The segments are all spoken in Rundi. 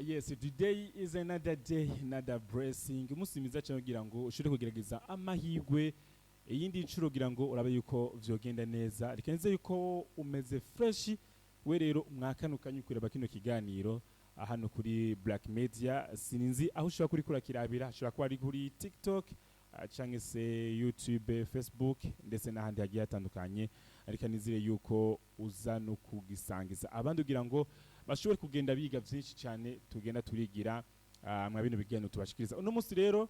Yes, today is another day, another blessing. Umunsi mwiza cyane kugira ngo ushobore kugerageza amahirwe iyindi nshuro kugira ngo urabe yuko vyogenda neza. Reka nizere yuko umeze fresh. We rero mwakanukanye kureba kino kiganiro hano kuri Black Media. Sinzi aho ushobora kuri kurakirabira, ashobora kuba ari kuri TikTok canke se YouTube, Facebook ndetse n'ahandi hagiye hatandukanye. Ariko nizere yuko uza no kugisangiza abandi kugira ngo bashobore kugenda biga vyinshi cyane tugenda turigira mwa bino biganiro tubashikiriza. Uno munsi rero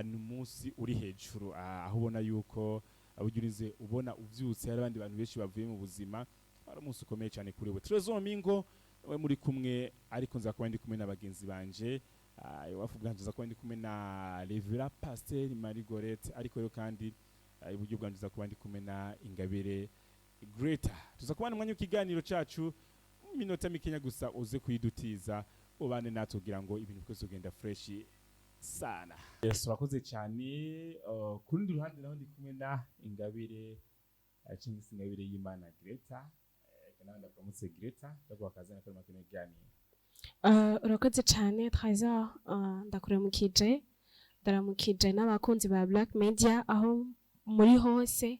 ni umunsi uri hejuru, aho ubona yuko burya urize ubona uvyutse hari abandi bantu benshi bavuye mu buzima, ari umunsi ukomeye cyane kuri we. Trésor Mingo we muri kumwe, ariko nza kuba ndi kumwe na bagenzi banje. Iwafu bwanje nza kuba ndi kumwe na Revera Pasteur Marie Gorette, ariko rero kandi iburyo bwanje nza kuba ndi kumwe na Ingabire Greta. Tuza kubana umwanya w'ikiganiro cacu mu minota mikenya gusa, uze kuyidutiza ubane natwe kugira ngo ibintu byose kugenda fresh sana. Yes, urakoze cyane. Ku rundi ruhande naho ndi kumwe na Ingabire, cyangwa se Ingabire y'Imana Greta. Nawe ndakuramutse Greta, ndaguha akazi na kuri kino kiganiro. Urakoze cyane Trésor, ndakuramukije, ndaramukije n'abakunzi ba Black Media aho muri hose,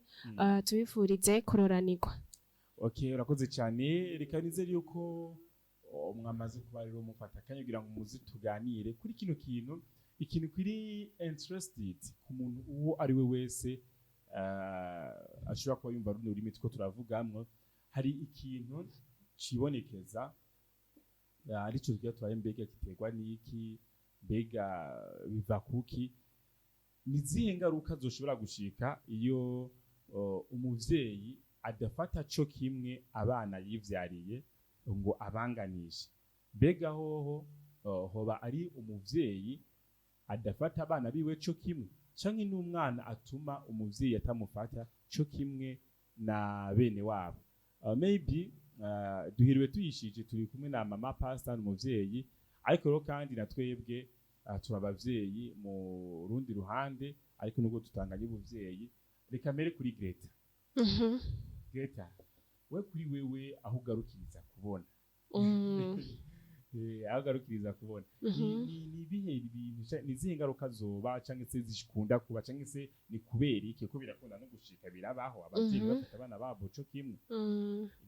tubifurize kuroranirwa. Okay, urakoze cyane. Reka nizere yuko mwamaze kuba rero mufata akanya kugira ngo muze tuganire kuri kino kintu, ikintu kiri interested ku muntu uwo ari we wese ashobora kuba yumva runo rurimi two turavugamwo. Hari ikintu cibonekeza, arico tugira turabe: mbega giterwa n'iki? Mbega biva kuki? Ni izihe ngaruka zoshobora gushika iyo umuvyeyi adafata co kimwe abana yivyariye ngo abanganishe? Mbega hoho hoba ari umuvyeyi adafata abana biwe co kimwe, canke n'umwana atuma umuvyeyi atamufata co kimwe na bene wabo? Maybe duhiriwe tuyishije, turi kumwe na mama pastor, umuvyeyi, ariko rero kandi na twebwe turi abavyeyi mu rundi ruhande, ariko nubwo tutanganye ubuvyeyi. Reka mbere kuri Greta. Greta, we kuri wewe aho ugarukiriza kubona, aho ugarukiriza kubona, ni ibihe bintu ni izihe ngaruka zoba canke se zikunda kuba, canke se ni kubera iki, ko birakunda no gushika, birabaho abavyeyi bafata abana babo co kimwe?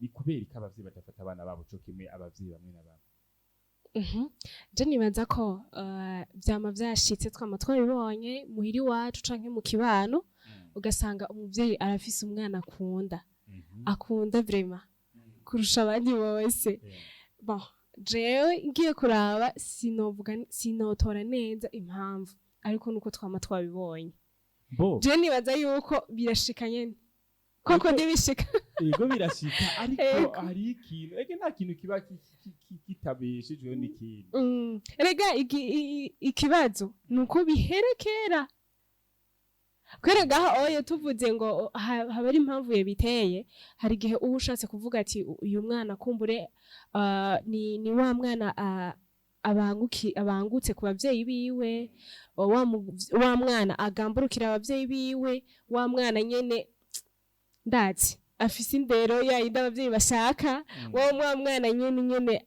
Ni kubera iki abavyeyi badafata abana babo co kimwe, abavyeyi bamwe na bamwe? Je nibaza ko vyama vyashitse, twama twabibonye muhira iwacu canke mu kibano, ugasanga umuvyeyi arafise umwana akunda, akunda vraiment kurusha abandi bose. Bon, jewe ngiye kuraba sinovuga, sinotora neza impamvu, ariko nuko twama twabibonye. Bo Je nibaza yuko birashika nyene koko, ntibishika? Ego, birashika, ariko hari ikintu, ege nta kintu kiba kitabeshejweho n'ikintu. Erega ikibazo nuko bihere kera, kubera ngaho oye tuvuze ngo haba ari impamvu yabiteye. Hari igihe uba ushatse kuvuga ati uyu mwana kumbure ni wa mwana abangutse ku bavyeyi biwe, wa mwana agamburukira abavyeyi biwe, wa mwana nyene ndazi afise indero yayindi abavyeyi bashaka, wa mwana nyene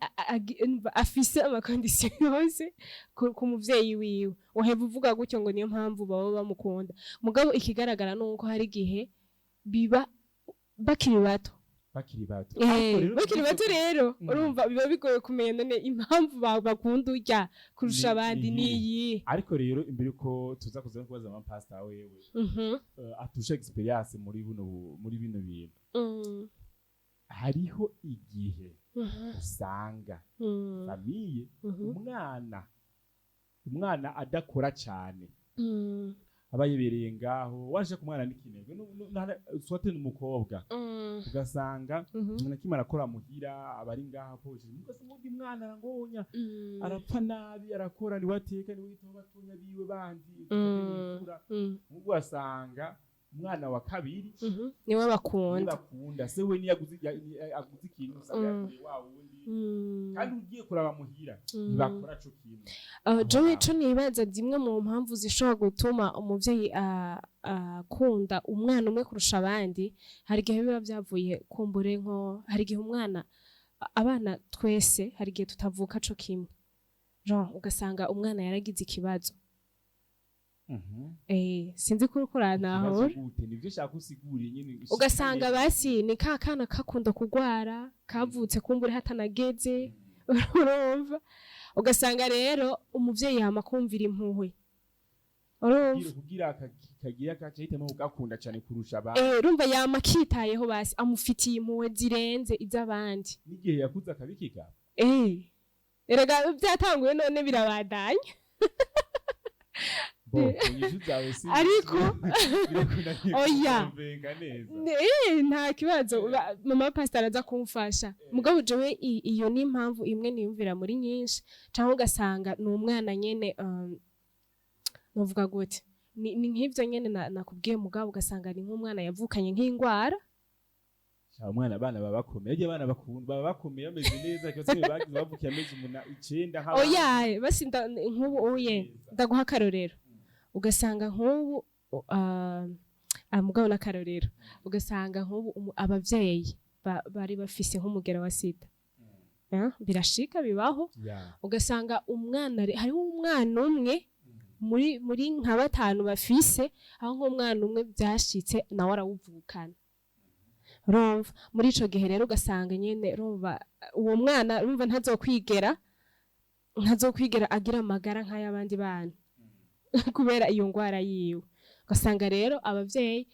afise ama conditions yose ku muvyeyi wiwe. Waheva uvuga gutyo ngo niyo mpamvu baba bamukunda. Mugabo ikigaragara nuko hari igihe biba bakiri bato. Bakiri bato. Ariko rero bakiri bato rero, urumva biba bigoye kumenya none impamvu bakunda urya kurusha abandi ni niyi. Ariko rero imbere yuko tuza kuza no kubaza amapasita wewe, atusha experience muri bino bintu, hariho igihe usanga famille umwana adakora cyane, aba yibereye ngaho, waje ku mwana n'ikinegwe, soit n'umukobwa, ugasanga umuntu akimara akora muhira aba ari ngaho aposhe, ugasanga undi mwana arangonya, arapfa nabi, arakora, niwe ateka, niwe yitaho batonya biwe bandi, ugasanga umwana wa kabiri niwe bakunda. Niwe bakunda. Se we niyo aguze aguze ikintu, usanga yakoreye wa wundi, kandi ugiye kuraba muhira ntibakora co kintu. Jewe ico nibaza, zimwe mu mpamvu zishobora gutuma umuvyeyi akunda umwana umwe kurusha abandi, hari igihe biba vyavuye kumbure nko hari igihe umwana, abana twese hari igihe tutavuka co kimwe. Genre ugasanga umwana yaragize ikibazo. Sinzi ko uriko urantahura. Ikibazo gute? Nivyo nshaka usiguriye nyene. Ugasanga basi ni ka kana kakunda kugwara, kavutse kumbura hatanageze, urumva, ugasanga rero umuvyeyi yama kumvira impuhwe, urumva. Kugira kagira kacahitamo kugakunda cyane kurusha abandi. Urumva yama akitayeho, basi amufitiye impuhwe zirenze iz'abandi. N'igihe yakuze akabikika. Erega byatanguye none birabandanya. Bo inyishu zawe si Ariko oya. Kumvenga neza. Nta kibazo. Mama pastor araza kumfasha, mugabo jewe iyo ni impamvu imwe niyumvira muri nyinshi. Cyangwa ugasanga ni umwana nyene, novuga gute, ni nk'ivyo nyene nakubwiye, mugabo ugasanga ni nk'umwana yavukanye nk'ingwara. Sha, umwana, abana baba bakomeye, arya abana bakunda baba bakomeye, bameze neza, kibazo bagize bavukiye amezi 9 nk'abandi. Oya, basi nk'ubu uye ndaguha akarorero, ugasanga nk'ubu mugabo n'akarorero, ugasanga nk'ubu abavyeyi bari bafise nk'umugera wa sida. Birashika, bibaho. Ugasanga umwana hariho umwana umwe muri nka batanu bafise, aho nk'umwana umwe byashitse nawe arawuvukana, urumva. Muri ico gihe rero ugasanga nyene, urumva, uwo mwana, urumva, ntazokwigera agira amagara nk'ay'abandi bana kubera iyo ngwara yiwe. Ugasanga rero abavyeyi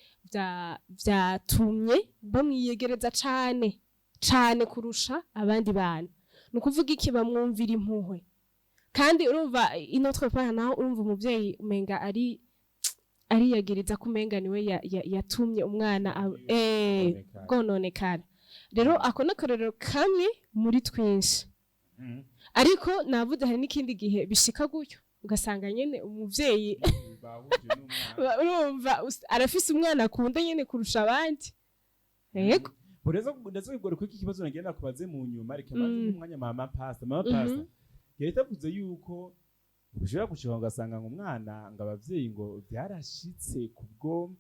vyatumye bamwiyegereza cane cane kurusha abandi bana. Ni ukuvuga iki? Bamwumvira impuhwe. Kandi urumva, autre part naho, urumva, umuvyeyi umenga ari ariyagiriza ko umenga niwe yatumye umwana bwononekara. Rero ako ni akarorero kamwe muri twinshi, ariko navuze hari n'ikindi gihe bishika gutyo, ugasanga nyene umuvyeyi Bahuje n'umwana. Urumva, arafise umwana akunda nyene kurusha abandi, yego. Bureza ndaza kugaruka iki kibazo nagenda kubaze mu nyuma. Reka maze umwanya mama pastor. Mama pastor yahita avuze yuko ushobora gushika ugasanga ngo umwana, ngo abavyeyi ngo byarashitse kubwo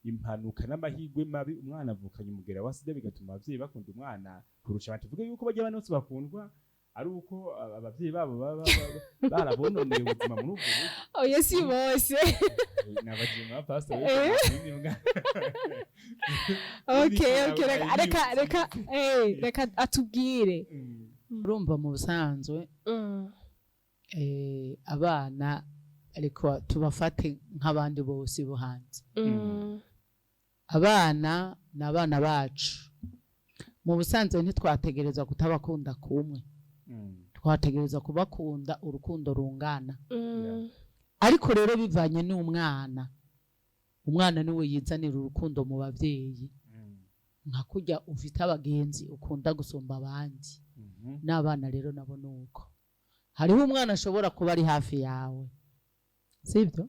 impanuka n'amahirwe mabi, umwana avukanye umugera wa sida, bigatuma abavyeyi bakunda umwana kurusha abandi. Tuvuge yuko bajya abana bose bakundwa ari uko abavyeyi babo baba barabononeye ubuzima muri ubwo buryo? Oya, si bose. Nabagiye mama pastor. Okay, reka atubwire. Urumva, mu busanzwe abana, ariko tubafate nk'abandi bose bo hanze. Abana ni abana bacu. Mu busanzwe ntitwategereza kutabakunda kumwe, twategereza kubakunda urukundo rungana. Ariko rero bivanye n'umwana, umwana niwe yizanira urukundo mu babyeyi, nka kurya ufite abagenzi ukunda gusumba abandi. N'abana rero nabo ni uko. Hariho umwana ashobora kuba ari hafi yawe, sibyo?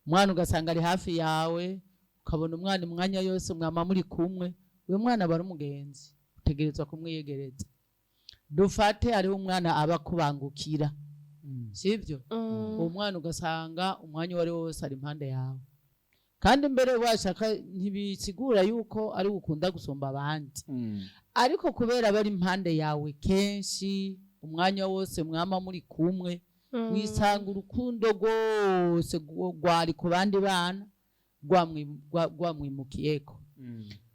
Umwana ugasanga ari hafi yawe, ukabona umwana umwanya yose mwama muri kumwe. Uyu mwana aba ari umugenzi, utegerezwa kumwiyegereza. Dufate hariho umwana aba akubangukira, sibyo? Uwo mwana ugasanga umwanya uwo ari wo wose ari impande yawe, kandi mbere washaka ntibisigura yuko ari ukunda gusumba abandi, ariko kubera bari impande yawe kenshi, umwanya wose mwama muri kumwe, wisanga urukundo rwose rwari ku bandi bana rwamwimukiyeko.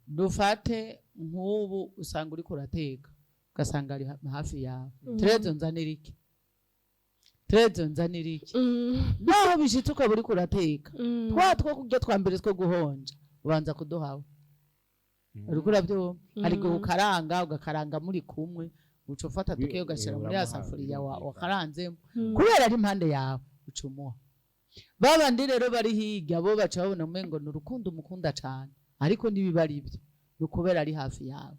Dufate nk'ubu usanga uriko urateka, ugasanga ari hafi yawe: "Terezo, nzanira iki, Terezo, nzanira iki." Naho bishitse ukaba uriko urateka, twa two kurya twa mbere two guhonja ubanza kuduhawe, uriko urabyumva? Hari igihe ukaranga, ugakaranga muri kumwe, uca ufata dukeya ugashyira muri ya uramuha, safuriya birumvikana. wakaranzemo. Kubera ari impande yawe, uca umuha. Babandi rero bari hirya bo baca babona umengo ni urukundo umukunda cane, ariko ntibiba ari byo, ni ukubera ari hafi yawe.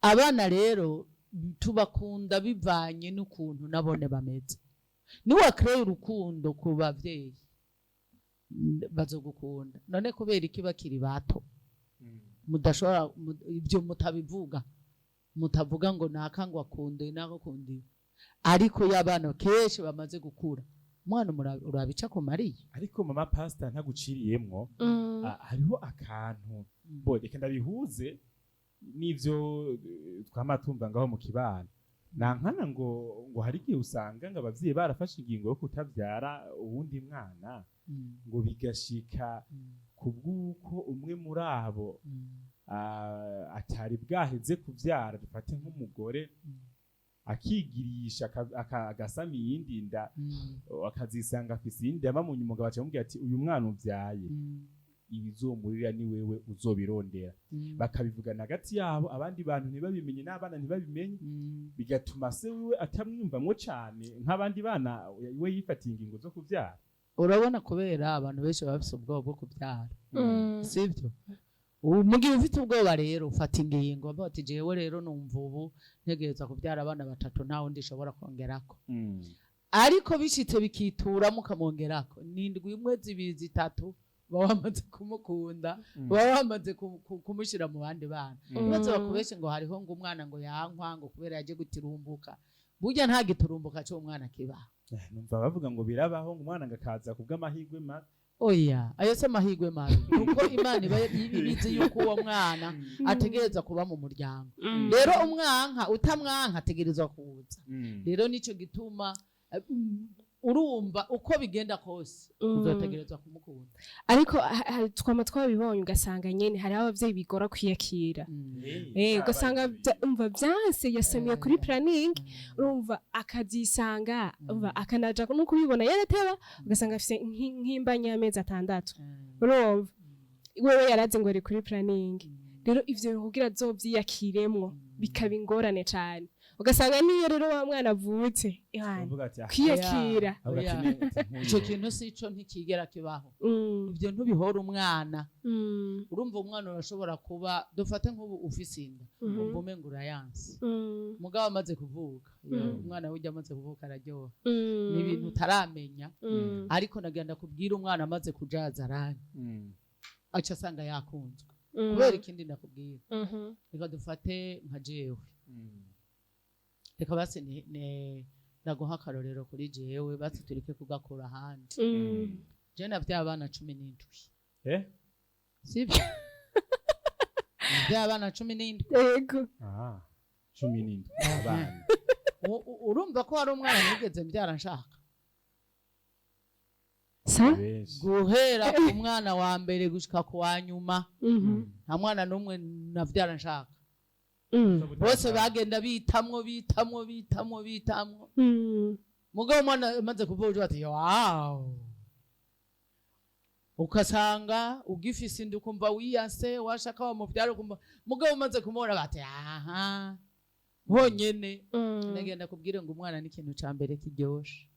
Abana rero tubakunda bivanye n'ukuntu nabone bameze. Niwakereye urukundo ku bavyeyi, bazogukunda. None kubera iki bakiri bato mudashobora ibyo mutabivuga, mutavuga ngo naka ngo akunde naka akunde? Ariko iyo abana kenshi bamaze gukura, umwana urabica ku mariye. Ariko mama pastor, ntaguciriyemwo, hariho akantu bo reka ndabihuze n'ivyo twama tumva ngaho mu kibano. Nankana ngo hari igihe usanga ngo abavyeyi barafashe ingingo yo kutavyara uwundi mwana, ngo bigashika kubw'uko umwe muri abo atari bwaheze kuvyara, dufate nk'umugore, akigirisha agasama iyindi nda, akazisanga afise iyindi yaba mu nyuma, umugabo aca amubwira ati: "Uyu mwana uvyaye, ibizomurira ni wewe uzobirondera." Bakabivugana hagati yabo, abandi bantu ntibabimenye n'abana ntibabimenye, bigatuma se wiwe atamwiyumvamwo cane nk'abandi bana we yifatiye ingingo zo kuvyara. Urabona, kubera abantu benshi baba bafise ubwoba bwo kubyara, sibyo? Ubu mu gihe ufite ubwoba rero ufata ingingo, avuga ati: "Jewe rero numva ubu ntegereza kubyara abana batatu, nta wundi ishobora kongerako." Ariko bishitse bikituramo ukamwongerako, ni indwi imwe, zibiri, zitatu, baba bamaze kumukunda, baba bamaze kumushyira mu bandi bana. Ibibazo bakubeshe ngo hariho ngo umwana ngo yankwa ngo kubera yaje gutirumbuka, burya nta giturumbuka cy'umwana kibaho. Numva bavuga ngo birabaho, ngo umwana ngo akaza kubw'amahirwe mabi. Oya, ayo si amahirwe mabi, kuko Imana iba ibizi yuko uwo mwana ategereza kuba mu muryango. Rero umwanka utamwanka ategerezwa kuza. Rero nicyo gituma urumva uko bigenda kose uzotegerezwa kumukunda. Ariko twama twabibonye, ugasanga nyene hariho abavyeyi bigora kwiyakira. Ugasanga umva vyanse, yasamiye kuri planning, urumva akazisanga, umva akanaja no kubibona yarateba, ugasanga afise nk'imbanya y'amezi 6. Urumva wewe yarazi ngo ari kuri planning. Rero ivyo kugira azovyiyakiremwo bikaba ingorane cane, ugasanga niyo rero wa mwana avutse, Imana, Uvuga ati: "Ah," kwiyakira. avuga ati, Oya. Ati, Ico kintu si ico, ntikigera kibaho. Ibyo ntubihora umwana. Urumva umwana urashobora kuba, dufate nk'ubu ufise inda, umva umenga urayanse, mugabo amaze kuvuka, umwana burya amaze kuvuka araryoha. Ni ibintu utaramenya. Ariko nagenda kubwira, umwana amaze kujaza aranya, aca asanga yakunzwe. Kubera ikindi ndakubwira, reka dufate nka jewe, reka basi ndaguha akarorero kuri jewe, basi tureke kugakura ahandi. Je navyaye abana 17. Eh? Sibyo? Navyaye abana 17. Yego. Ah, 17 abana. Urumva ko hari umwana nigeze mbyara nshaka? Sa. Benshi. Guhera ku mwana wa mbere gushika ku wa nyuma, nta mwana n'umwe navyara nshaka. Bose bagenda bitamwo, bitamwo, bitamwo, bitamwo. Mugabo umwana amaze kuvuga ati: "Wow!" Ugasanga ugifise inda ukumva wiyase, washaka wamuvyara ukumva, mugabo umaze kumubona bati: "Aha honyene." Nagenda kubwira ngo umwana ni ikintu ca mbere kiryoshe.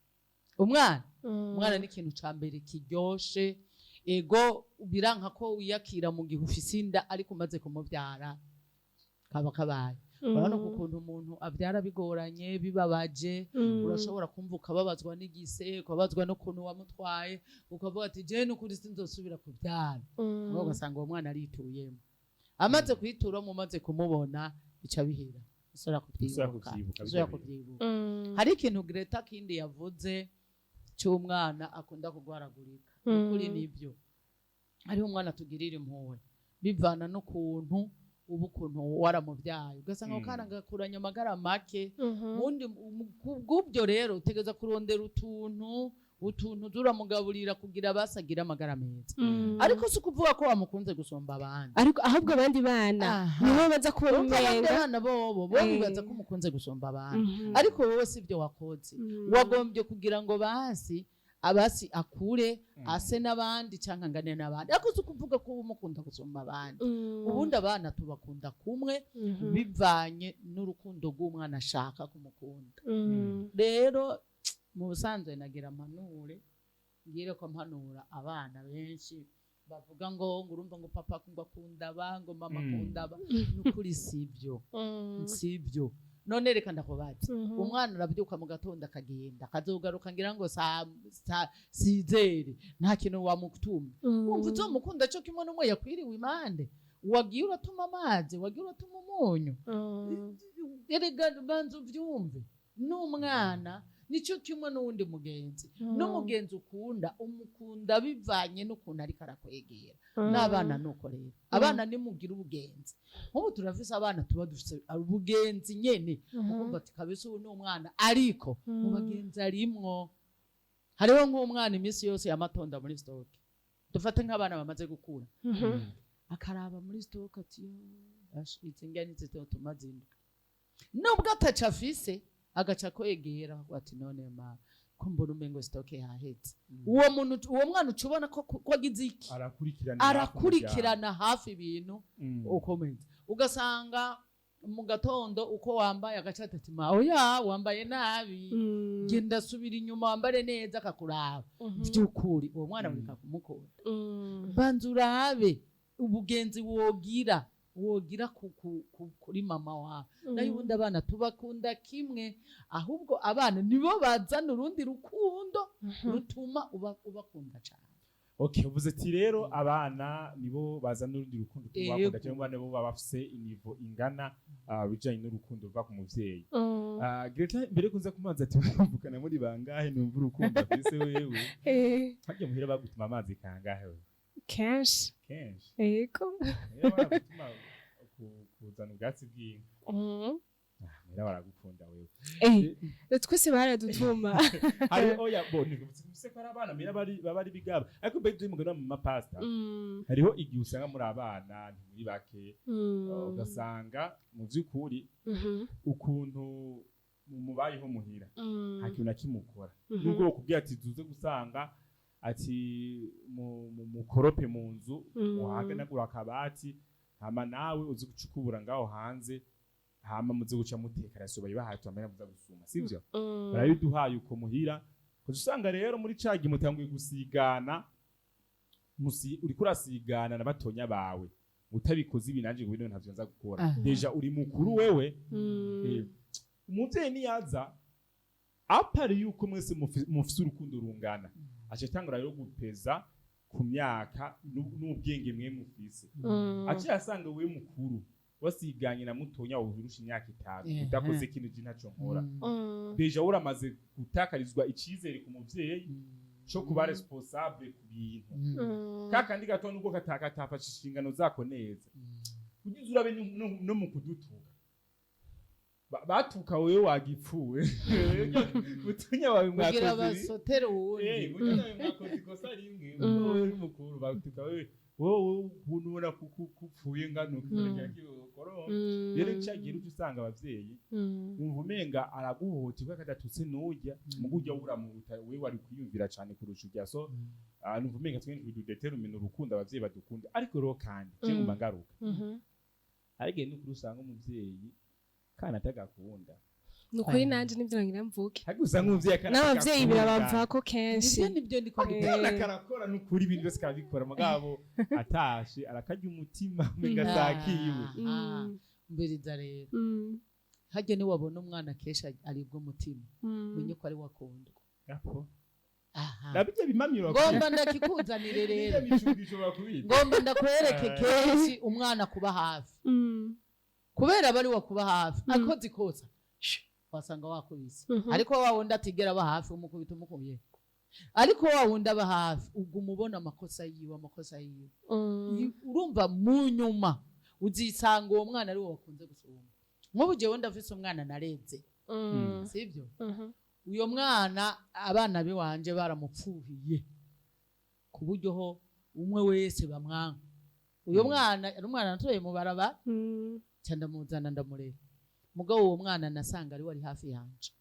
Umwana, umwana ni ikintu ca mbere kiryoshe. Ego, biranka ko wiyakira mu gihe ufise inda, ariko umaze kumubyara kaba kabaye. Urabona ukuntu umuntu abyara bigoranye, bibabaje. Urashobora kumva ukababazwa n'igise, ukababazwa n'ukuntu wamutwaye, ukavuga ati: "Je n'ukuri sinzosubira kubyara." Mugabo ugasanga uwo mwana arituyemo, amaze kuyituramo, umaze kumubona bica bihera, usubira Usubira kubyibuka. kuvyibuka, Usubira bijya. kubyibuka. Hari ikintu Greta kindi yavuze cy'umwana akunda kugwaragurika. Ukuri nibyo, hariho umwana tugirira impuhwe bivana n'ukuntu uba ukuntu waramubyaye, ugasanga akana gakuranye amagara make. Ubundi kubw'ubyo rero utegereza kurondera utuntu turamugaburira kugira basagira amagara meza. Ariko si ukuvuga ko wamukunze gusumba abandi. Ariko ahubwo abandi bana nibo baza kubona Urumva abandi umenga bana bobo bo bibaza ko umukunze gusumba abandi, ariko wowe si byo wakoze. Wagombye kugira ngo basi abasi akure ase n'abandi cyangwa angane n'abandi, ariko si ukuvuga ko uba umukunda gusumba abandi. Ubundi abana tubakunda kumwe, bivanye n'urukundo rw'umwana ashaka kumukunda. Rero mu busanzwe nagira mpanure, ngire ko mpanura abana benshi bavuga ngo urumva ngo papa ngo akunda aba, ngo mama akunda aba. Nukuri sibyo, sibyo. None reka ndakubaze, umwana arabyuka mu gatondo akagenda, akazogaruka ngira ngo saa sizere, nta kintu wamutumye. Wumva uzomukunda cyo kimwe n'umwe yakwiriwe impande, wagiye uratuma amazi, wagiye uratuma umunyu? Erega banza ubyumve, n'umwana Nicyo kimwe n'uwundi mugenzi, n'umugenzi ukunda, umukunda bivanye n'ukuntu ariko arakwegera. N'abana nuko rero, abana nimugira ubugenzi. Nk'ubu turafise abana tuba dufise ubugenzi nyene, ukumva ati kabisa ubu ni umwana, ariko mu bagenzi arimwo hariho nk'umwana iminsi yose yamatonda muri stock. Dufate nk'abana bamaze gukura, akaraba muri stock ati: "Yo, ash, izi ndya nizitotuma zindwi." Nubwo ataco afise, agaca kwegera ati: "None ma, ko mbona umengo stock yahetse?" Uwo muntu, uwo mwana, uca ubona ko agize iki? Arakurikirana. Arakurikirana hafi ibintu ukomeza, ugasanga mu gatondo uko wambaye, agaca ati: "Ma, oya, wambaye nabi, genda subira inyuma wambare neza." Akakuraba. By'ukuri uwo mwana ureka kumukunda. Banza urabe ubugenzi wogira kuri mama wawe. Nayo ubundi abana tubakunda kimwe, ahubwo abana nibo bazana urundi rukundo rutuma ubakunda cyane. Okay, uvuze ati rero abana nibo bazana urundi rukundo tubakunda, cyangwa nibo baba bafise i niveau ingana bijanye n'urukundo ruva ku muvyeyi. Greta, mbere yo kuza kumanza ati muvukana muri bangahe, numva urukundo afise wewe. Harya muhira bagutuma amazi kangahe wewe? Kenshi. Kenshi? Yego. Muhira baragutuma kuzana ubwatsi bw'inka? Muhira baragukunda wewe. Twese baradutuma. Hari oya bo nivuse ko ari abana muhira bari baba ari bigaba, ariko mbere turi mugana mu mapasta, hariho igihe usanga muri abana ntimuri bake, ugasanga mu by'ukuri ukuntu mubayeho muhira, nta kintu na kimwe ukora, nubwo bakubwira ati tuze gusanga ati mukorope mu nzu, uhaganagura akabati, hama nawe uzi gucukubura ngaho hanze, hama muze guca muteka raso bayibahaye, tuamenya muza gusuma, sivyo? Barabiduhaye uko muhira. Uca usanga rero muri ca gihe mutanguye gusigana, uriko urasigana na batonya bawe, utabikoze ibi nanje ngo bino ntavyo nza gukora. Déjà uri mukuru wewe. Umuvyeyi niyaza apari yuko mwese mufise urukundo rungana, aca atangura rero gupeza ku myaka n'ubwenge mwe mufise. Aciye asanga we mukuru wasiganye na mutonya urusha imyaka 5, udakoze ikintu je ntaco nkora. Déjà uramaze gutakarizwa icizere ku muvyeyi co kuba responsable ku bintu. Kakandi gato nubwo katakatafashe inshingano zako neza, ugize urabe no mu kudutuka, batuka wewe wagipfuwe, mutonya wawe kugira mwakoze ibi. basotere uwundi. Mutonya wawe mwakoze ikosa rimwe, wowe uri mukuru batuka wewe, wowe ukuntu ubona kupfuye ngano rero cagiye uca usanga abavyeyi wumva umenga araguhohoterwa kadatutse n'urya mugu urya uramuruta, wewe wari kwiyumvira cane kurusha urya. So numva umenga twe ntibidudetermine urukundo abavyeyi badukunda. Ariko rero kandi je nguma ngaruka, hari igihe n'ukuri usanga umuvyeyi kana atagakunda. Ni ukuri, nanje nivyo ngira mvuke. Ariko usanga umuvyeyi kana N'abavyeyi atagakunda. birabavako kenshi. Nibyo ndiko Kana karakora n'ukuri, ibintu byose karabikora, mugabo atashe arakarya umutima umenga sakiwe. Mbiriza rero, harya niwabona umwana kenshi aribwa umutima, menye ko ari wakundwa. Apo. Aha. Nabijya bimamiro. Ngomba ndakikuzanire rero. Bijya bakubita. Ngomba ndakwereke kenshi umwana kuba hafi, kubera aba ari we kuba hafi, akoze ikosa wasanga wakubise. Ariko wa wundi atigera aba hafi, umukubita umukuye. Ariko wa wundi aba hafi, uguma ubona amakosa yiwe, amakosa yiwe. Urumva mu nyuma uzisanga uwo mwana ari wo wakunze gusumba. Nk'ubu jewe ndafise umwana narenze, sibyo? Uyo mwana abana biwanje baramupfuhiye ku buryo ho umwe wese bamwanka. Uyo mwana ari umwana natoye mu barabara, ca ndamuzana ndamurera. Mugabo uwo mwana nasanga ari wari hafi yanje.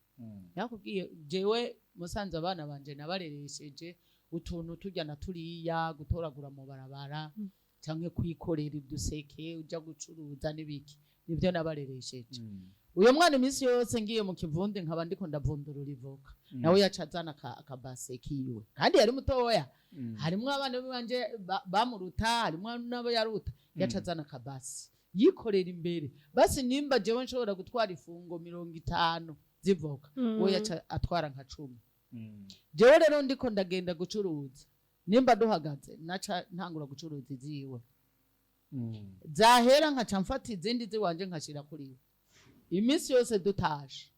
Yakubwiye jewe musanze abana banje nabareresheje utuntu turya na turiya, gutoragura mu barabara, canke kwikorera uduseke uja gucuruza n'ibiki, nibyo nabareresheje. Uyo mwana iminsi yose ngiye mu kivundi nkaba ndiko ndavundurura ivoka, nawe yaca azana akabase kiwe, kandi yari mutoya. Harimwo abana banje bamuruta, harimwo n'abo yaruta. Yaca azana akabasi yikorera imbere. Basi nimba jewe nshobora gutwara ifungo 50 zivoka, we yaca atwara nka 10. Jewe rero ndiko ndagenda gucuruza, nimba duhagaze naca ntangura gucuruza iziwe, zahera nkaca mfata izindi ziwanje nkashira kuri we. Iminsi yose dutashe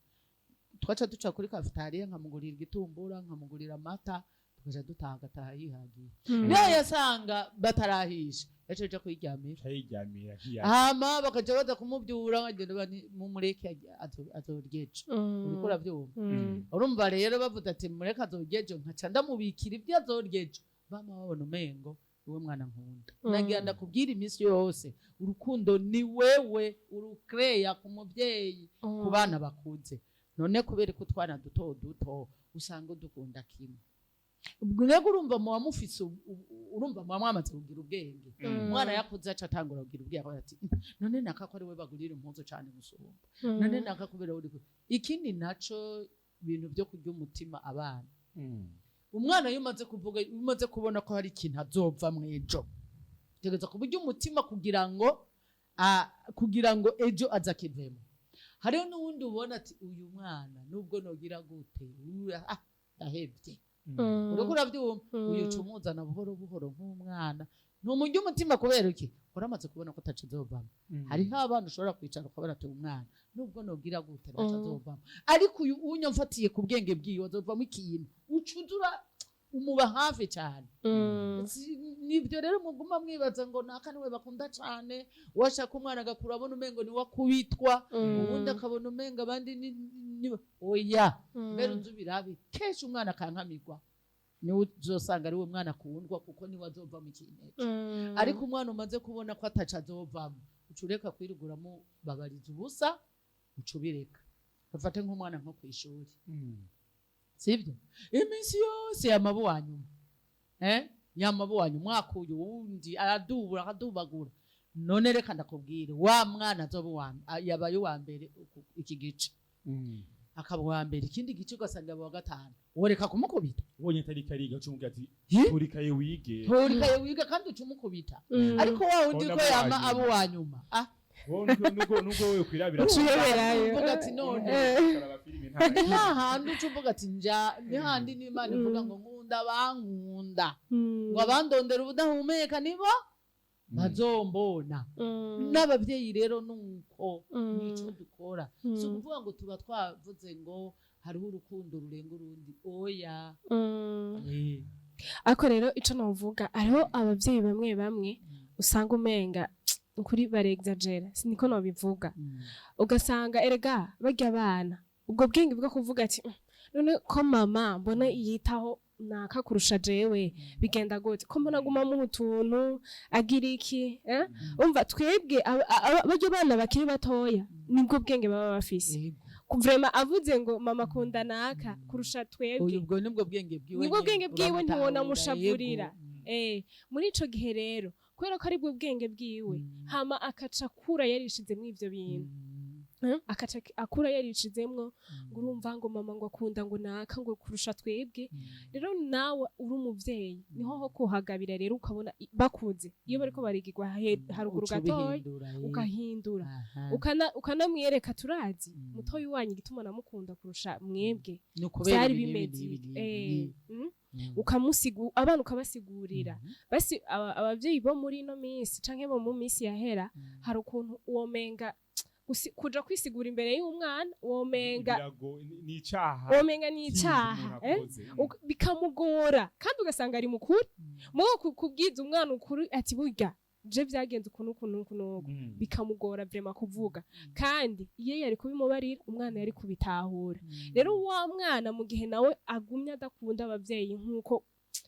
Twaca duca kuri cafétéria, nkamugurira igitumbura, nkamugurira amata, tukaja dutaha, agataha yihagiye. Niyo yasanga batarahisha, yaca aja kwiryamira. Ayiryamira nkiya. Hama bakaja baza kumubyura, nkagenda bani mumureke azorya ejo. Uriko uravyumva? Urumva rero bavuze ati mureke azorya ejo, nkaca ndamubikira ibyo azorya ejo, bama babona umengo niwe mwana nkunda. Nagira ndakubwira, iminsi yose urukundo ni wewe urukeya ku mubyeyi, ku bana bakuze. None kubera ko utwana duto duto usanga udukunda kimwe, mwebwe urumva muba mufise urumva muba mwamaze kugira ubwenge. Umwana yakuze aca atangura kugira ubwenge, akavuga ati: "None naka ko ari we bagurira impuzu cane gusumba? None naka kubera uri ikindi naco?" Ibintu byo kurya umutima abana, umwana iyo umaze kuvuga, iyo umaze kubona ko hari ikintu azova ejo, tegereza kuburya umutima kugira ngo ejo aza akivemo. Hariho n'uwundi ubona ati uyu mwana nubwo nogira gute, uyu, ndahevye. Uriko uravyumva? Uyu uca umuzana buhoro buhoro nk'umwana, ntumurya umutima. Kubera iki? Uramaze kubona ko ataco azovamo. Hariho abana ushobora kwicara ukabona ati umwana nubwo nogira gute ntaco azovamo, ariko uyu unyo mfatiye ku bwenge bwiwe azovamo ikintu. Uca uzura umuba hafi cyane. Nibyo rero muguma mwibaza ngo naka niwe bakunda cane. Washaka umwana agakura abona umengo niwe akubitwa, ubundi akabona umengo abandi ni oya. Mbere uzi ubirabe kenshi, umwana akankamirwa niwe uzosanga ari we mwana akundwa, kuko niwe azovamo ikintu ejo. Ariko umwana umaze kubona ko ataco azovamo, uca ureka kwiriguramo babariza ubusa, uca ubireka. Bafate nk'umwana nko kw'ishuri, sibyo? Iminsi yose yamaba uwa nyuma, yamaba uwa nyuma, umwaka uyu wundi aradubura, akadubagura. None reka ndakubwire, wa mwana azoba uwa yabaye uwa mbere iki gice, akaba uwa mbere ikindi gice, ugasanga aba uwa gatanu, woreka kumukubita? Ubonye atari kariga, uca umubwira ati Hi? "Turikaye wige." Torikaye wiga, kandi uca umukubita. Ariko wa wundi Ubona ko abo yama uwa aba nyuma. uwa nyuma, Wowe nubwo wowe kwirabira. Uca uyoberayo. Uvuga ati none Ukaraba filime nta ni hahandi uca uvuga ati nja ni hahandi n'Imana ivuga ngo nkunda bankunda, ngo abandondera ubudahumeka nibo bazombona. N'ababyeyi rero nuko, nico dukora. Si ukuvuga ngo tuba twavuze ngo hariho urukundo rurenga urundi, oya. Ariko rero ico novuga, hariho abavyeyi bamwe bamwe usanga umenga ukuri barexagera, niko nobivuga. Ugasanga erega barya abana ubwo bwenge bwo kuvuga ati "None ko mama mbona yitaho naka kurusha jewe, bigenda gute? Ko mbona aguma muha utuntu, agira iki?" Umva, twebwe barya bana bakiri batoya nibwo bwenge baba bafise. Vraiment avuze ngo mama akunda naka kurusha twebwe, Uyu ubwo nibwo bwenge bwiwe nibwo nyene, bwenge bwiwe, uramutahura, ntiwonamushavurira. yego. Muri ico gihe rero, kubera ko aribwo bwenge bwiwe, hama akaca akura yarishizemwo ivyo bintu. Akaca akura yarishizemwo ngo urumva ngo mama ngo akunda ngo naka ngo kurusha twebwe. Rero nawe uri umuvyeyi, niho ho kuhagabira rero, ukabona bakuze iyo bariko barigirwa haruguru Uca gatoya, ubihindura, ukahindura, ukanamwereka turazi mutoyi wanyu igituma namukunda kurusha mwebwe Ni ukubera vyari ibi n'ibi bimeze n'ibi iki. n'ibi n'ibi. Abana ukabasigurira. Basi abavyeyi bo muri ino minsi canke bo mu minsi yahera, hari ukuntu womenga kuja kwisigura imbere y'umwana womenga Birago ni icaha. Womenga ni icaha, kindi umuntu akoze. Bikamugora, kandi ugasanga ari mukuru mugo kubwiza umwana ukuri ati burya je vyagenze ukuntu uku n'uku n'uku, bikamugora vraiment kuvuga. Kandi iyo yari kubimubarira, umwana yari kubitahura. Rero wa mwana mu gihe nawe agumye adakunda abavyeyi, nk'uko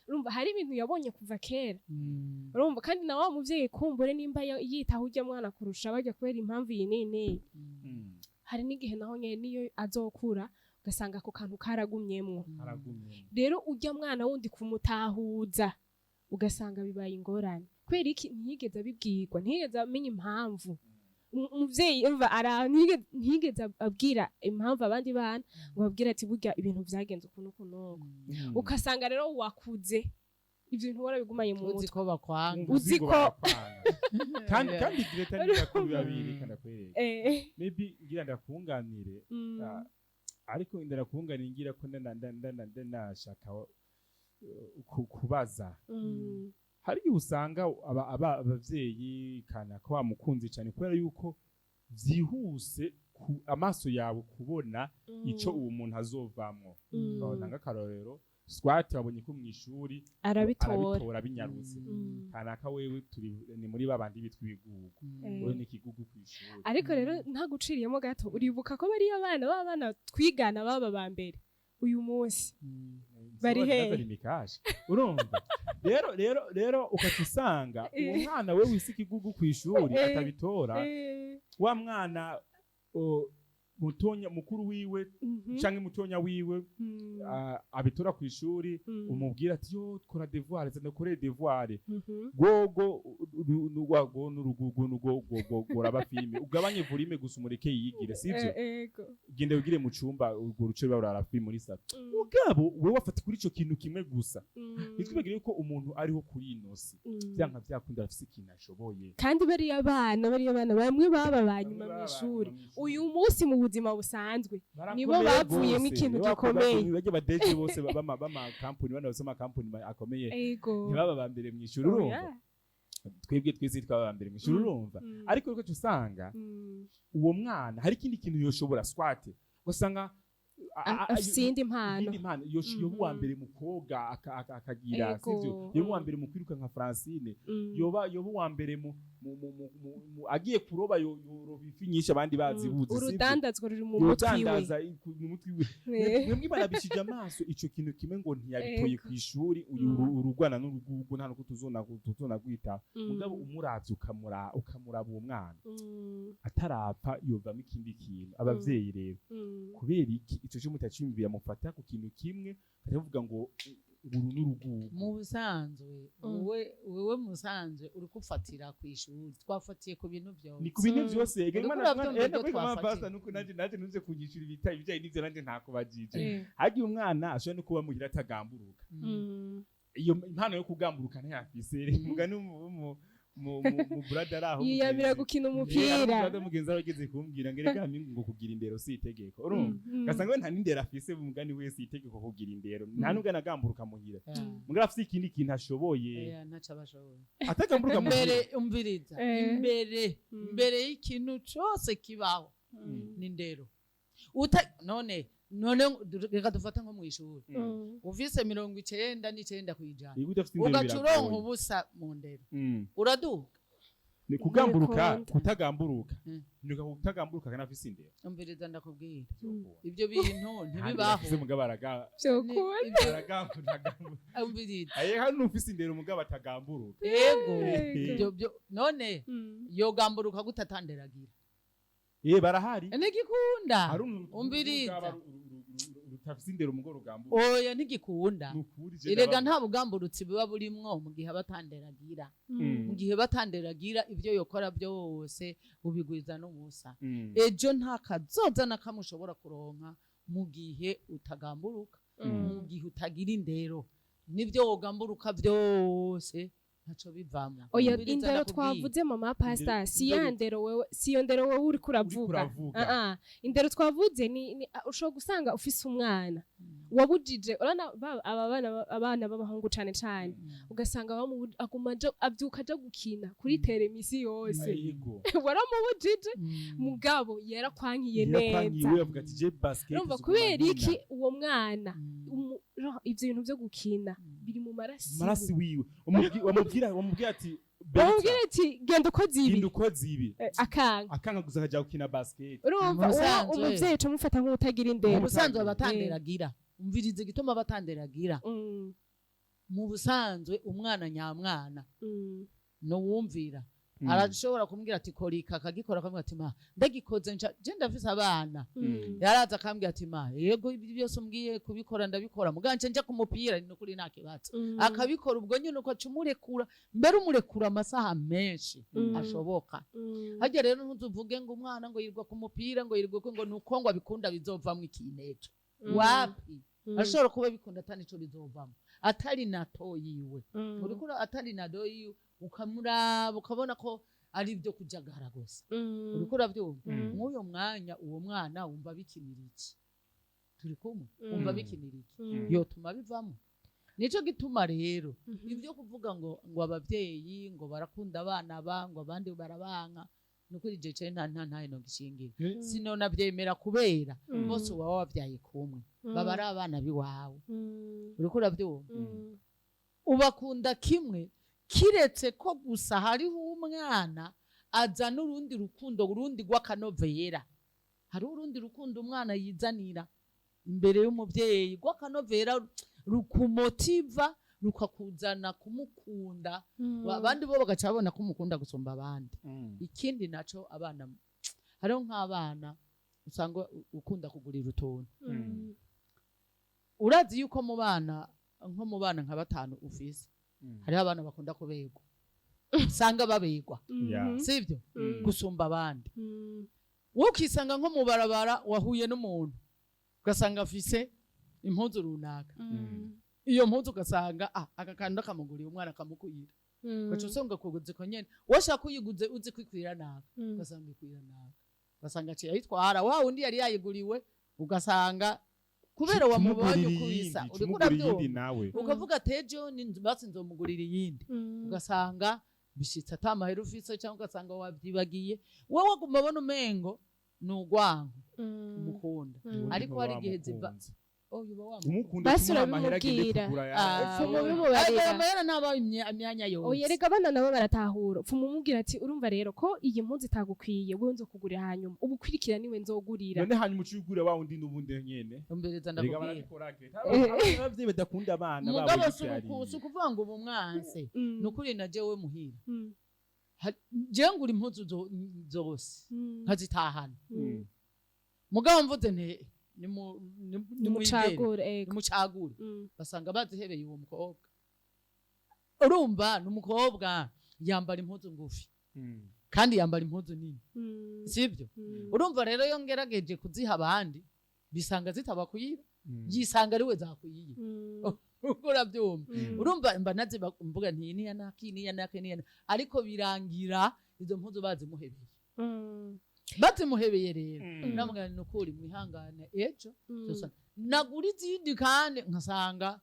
urumva hari ibintu yabonye kuva kera, urumva kandi na wa muvyeyi kumbure nimba yitaho urya mwana kurusha bajya kubera impamvu iyi n'iyi n'iyi, hari n'igihe naho nyene niyo azokura ugasanga ako kantu karagumyemwo. Aragumye. Rero urya mwana wundi kumutahuza ugasanga bibaye ingorane. Kubera iki? Ntiyigeze abibwirwa, ntiyigeze amenya impamvu. Umuvyeyi umva ntiyigeze abwira impamvu abandi bana, ngo babwire ati burya ibintu vyagenze ukuntu uku n'uku. Ugasanga rero wakuze ivyo bintu warabigumanye mu Uzi mutwe. ko bakwanga. Uzi Uzi kandi Greta niba ko babiri kandi akwereka, maybe ngira ndakunganire, ariko ndakunganire ngira ko ndanashaka kubaza. Hari igihe usanga abavyeyi kana ko bamukunze cyane kubera yuko vyihuse. amaso yawe kubona ico uwo muntu azovamwo. Ntanga akarorero, soit wabonye ko mw'ishuri arabitora, arabitora binyarutse. Kanaka wewe turi ni muri babandi bitwa ibigugu. Wewe ni ikigugu kw'ishuri. Ariko rero ntaguciriyemo gato, uribuka ko bariya bana b'abana twigana baba ba mbere uyu munsi bari hehe? Hehe? Urumva rero ukaca usanga uwo mwana we wise ikigugu kw'ishuri atabitora, wa mwana mutonya mukuru wiwe canke mutonya wiwe abitora kw'ishuri, umubwira ati: "Yo, kora devoir, zana ukore devoir." Gogo n'urwago n'urugugu n'ugo goraba filime, ugabanye volume gusa umureke yigire, sivyo? Ego. Genda wigire mu cumba, urwo ruce ruba rurara filime muri salon. Mugabo wewe wafata kuri ico kintu kimwe gusa. Ntitwibagire ko umuntu ariho kuri ino si, vyanka vyakunda afise ikintu ashoboye. Kandi bariya bana bamwe baba ba nyuma Bamwe baba mw'ishuri, ba nyuma mw'ishuri. uyu munsi mu buzima busanzwe nibo Barakomeye bavuyemo gose. ikintu Nibo gikomeye. bajya badeje bose b'amakampuni, bana bafise amakampuni akomeye, ntibaba ba mbere mw'ishuri, urumva? Twebwe twese twaba ba mbere mw'ishuri, urumva? Ariko rero usanga uwo mwana hari ikindi kintu yoshobora, soit ugasanga Afise iyindi mpano. Iyindi mpano yoba uwa mbere mu koga, akagira, sivyo? Yoba uwa mbere mu kwiruka nka Francine, yoba uwa mbere mu agiye kuroba, yoroba ifi nyinshi abandi bazibuze, sivyo? Urudandazwa ruri mu mutwe iwe. Yodandaza mu mutwe iwe. Mwebwe barabishije amaso ico kintu kimwe ngo ntiyabitoye kw'ishuri, uyu urugwana n'urugugu nta nuko tuzona gwita. Mugabo umuravye ukamuraba uwo mwana atarapfa yovamo ikindi kintu. Abavyeyi rero, kubera iki ico cyo mutaciyumvira, mufata ku kintu kimwe katavuga ngo uru n'urugugu? Mu busanzwe, wewe mu busanzwe uri kufatira ku ishuri, twafatiye ku bintu byose. Ni ku bintu byose. Ega Uriko mwana uravyumva mwana ibyo kwiga twafatiye. Pastor, nuko nanje ntuze kunyishura ibita ibijanye n'ivyo nanje ntakubajije. Hagiye umwana ashobora no kuba muhira atagamburuka, iyo impano yo kugamburuka ntayafise. Mugani mu brother aho yiyamira mugenzi. gukina umupira. Brother mugenzi wawe ageze kumbwira ngo erega mingu ngo kugira indero si itegeko, urumva? Gasanga we nta n'indero afise. Mugani wese itegeko kugira indero, nta nubwo anagamburuka muhira, mugabo afise ikindi kintu ashoboye. Ntaco abashoboye. Atagamburuka muhira. Imbere, umviriza, imbere, imbere y'ikintu cose kibaho ni ndero. Uta none reka dufate nko mw'ishuri, ufise 99%, Iyo udafite indero ugaca uronka biragoye. ubusa mu ndero, uraduga. Ni kugamburuka. Ntibikunda. Kutagamburuka, ni kutagamburuka kandi afise indero. Umviriza, ndakubwira, ibyo bintu ntibibaho. Afise mugabo araga Vyokunda. Aragamburuka. Umviriza. Aye, hano ufise indero mugabo atagamburuka. Yego. Yego. Ibyo byo none yogamburuka gute atanderagira? Eh, barahari. Ntigikunda. Hari Umviriza. Rutafise indero umugore ugamburuka. Oya, ntigikunda. Nukuri je Erega ndababona. nta bugamburutsi buba burimwo mu gihe abatanderagira, mu gihe batanderagira ibyo yokora byose ubigwiza n'ubusa. Ejo nta kazoza na kamwe ushobora kuronka mu gihe utagamburuka, mu gihe utagira indero. Nibyo wogamburuka byose ntaco bivamo. Oya, Umviriza, indero ndakubwiye. twavuze, mama pastor, si ya ndero wewe, si iyo ndero wewe uriko uravuga. Uravuga. Ah ah, indero twavuze ni ushobora gusanga ufise umwana wabujije, urabona aba bana, abana b'abahungu cane cane, ugasanga aguma avyuka aja gukina kuri télé misi yose. Waramubujije, mugabo yarakwankiye neza. Yarakwankiye, avuga ati: "Je basket Urumva, nzoguma kubera nkina." iki uwo mwana ivyo bintu vyo gukina biri mu maraso? Marasi wiwe. Wamubwira ati: "Berta, Wamubwira ati: "Genda ukoze ibi." Genda ukoze ibi." Akanga. Akanga gusa, akaja gukina basket. Urumva, Mu uwo umuvyeyi uca umufata nk'utagira indero. Mu busanzwe abatanderagira, umviriza igituma abatanderagira. Mu busanzwe umwana nyamwana nuwumvira, arashobora kumbwira ati: "Kora iki," akagikora, akamubwira ati: "Ma, ndagikoze nca je." Ndafise abana, yaraza akambwira ati: "Ma, yego, ibi byose umbwiye kubikora ndabikora, muganje nja ku mupira ni ukuri nta kibazo." Akabikora ubwo nyine, uko aca umurekura, mbere umurekura amasaha menshi ashoboka. Harya rero ntuzuvuge ngo umwana ngo yirwa ku mupira, ngo yirwa ngo nuko ngo abikunda bizovamwo ikintu ejo. Wapi. Ashobora kuba bikunda atari ico bizovamwo, atari nato yiwe. Uriko atari nado yiwe, ukamuraba ukabona ko ari ibyo kujagara gusa. Uriko uravyumva? Nk'uyo mwanya uwo mwana wumva bikinira iki? Turi kumwe? Wumva bikinira iki? Yotuma bivamo. Nico gituma rero ibyo kuvuga ngo abavyeyi ngo barakunda abana ba ngo abandi barabanka. Nukuri je ce nta ino gishingira, sinonavyemera kubera bose uba wababyaye kumwe, baba ari abana biwawe. Uriko uravyumva? Ubakunda kimwe, kiretse ko gusa hariho umwana azana urundi rukundo, urundi rw'akanovera. Hariho urundi rukundo umwana yizanira imbere y'umubyeyi rw'akanovera, rukumotiva, rukakuzana kumukunda. Abandi bo bagaca babona ko umukunda gusumba abandi. Ikindi naco, abana, hariho nk'abana usanga ukunda kugurira utuntu. Urazi yuko mu bana, nko mu bana nka batanu ufise, hariho abana bakunda kuberwa, usanga baberwa, sibyo, gusumba abandi. Wowe ukisanga nko mu barabara wahuye n'umuntu, ugasanga afise impuzu runaka. Iyo mpuzu ugasanga aka kantu akamuguriye, umwana akamukuyira, ugaca usanga kuguze ko nyene washaka uyiguze uzi kwikwira naka, ugasanga ikwira naka, ugasanga aciye ayitwara wa wundi yari yayiguriwe, ugasanga kubera wamubonye ukubisa, uriko Cumugurira iyindi urabyumva, nawe. ukavuga ati ejo basi nzomugurira iyindi. Ugasanga bishitse ata mahera ufise, cyangwa ugasanga wabyibagiye. Wowe waguma abona umengo ni urwanko umukunda. Ariko hari igihe ziva oh, uba wamukunda. Umukunda Basi tumuha amahera agende urabimubwira. kugura ya. Pfuma ubimubarira. Ayo mahera ntaba imyanya yose. Oya, reka abana nabo baratahura. Pfuma umubwira ati urumva rero ko iyi mpuzu itagukwiye, wewe nzokugurira hanyuma, ubukurikira niwe nzogurira. None hanyuma uciye ugura wa wundi n'ubundi nyene. Umbereza, Erega ndakubwira. barabikora Greta. Abavyeyi badakunda abana babo Mugabo si bivyariye. si ukuvuga ngo ubu mwanse. Ni ukuri na jewe muhira, jewe ngura impuzu zose, nkazitahana. Mugabo mvuze nti nimwigere, nimucagure, ego. Nimucagure, basanga bazihebeye uwo mukobwa. Urumva ni umukobwa yambara impuzu ngufi kandi yambara impuzu nini, sibyo? Urumva rero iyo ngerageje kuziha abandi, bisanga zitabakwira, yisanga ariwe zakwiye. Uko urabyumva? Urumva mba naziba mvuga nti niya naki, niya naki, niya naki, ariko birangira izo mpuzu bazimuhebeye. Bazimuhebeye rero, namubwira nti nukuri mwihangane, ejo nagura izindi, kandi nkasanga